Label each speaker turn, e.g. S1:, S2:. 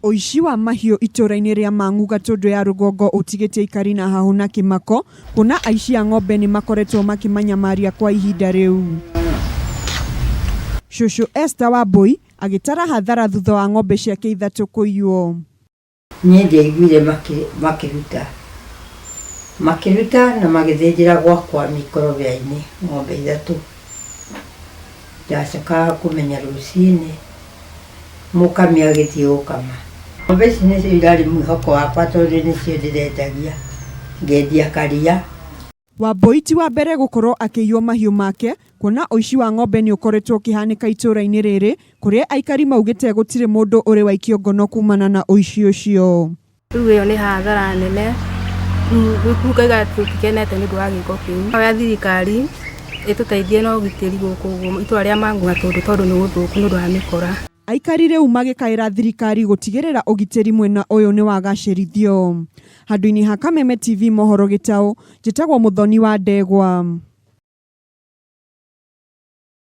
S1: Ũici wa mahiũ itũũra-inĩ rĩa Mang'u Gatũndũ ya rũgongo ũtigĩte aikari na hahũ na kĩmako kuona aici a ng'ombe nĩ makoretwo makĩmanyamaria kwa ihinda rĩu. Cũcũ Esther Wambũi agĩtara hathara thutha wa ng'ombe ciake ithatũ kũiywo.
S2: Niĩ ndiaiguire makĩruta. Makĩruta na magĩthĩnjĩra gwakwa mĩkorobia-inĩ ng'ombe ithatũ. Ndacokaga kũmenya rũcinĩ mũkami agĩthiĩ gũkama. Ng'ombe ici nĩcio irarĩ mwĩhoko wakwa tondũ nĩcio ndĩrendagia, ngendia karia.
S1: Wambũi ti wa mbere gũkorwo akĩiywo mahiũ make kuona ũici wa ng'ombe nĩ ũkoretwo ũkĩhanĩka itũũra-inĩ rĩrĩ kũrĩa aikari maugĩte gũtirĩ mũndũ ũrĩ waikio ngono kumana na ũici ũcio.
S3: Rĩu ĩyo nĩ hathara nene, rĩu ngaiga tũtikenete nĩ ũndũ wa gĩko kĩu. Hoya thirikari ĩtũteithie na ũgitĩri gũkũ ũguo itũra rĩa Mang'u Gatũndũ tondũ nĩ gũthũku nĩ ũndũ wa mĩkora.
S1: Aikari rĩu magĩkaĩra thirikari gũtigĩrĩra ũgitĩri mwena ũyũ nĩ wagacĩrithio. Handũ-inĩ ha Kameme TV mohoro Gĩtaũ, njĩtagwo Mũthoni wa Ndegwa.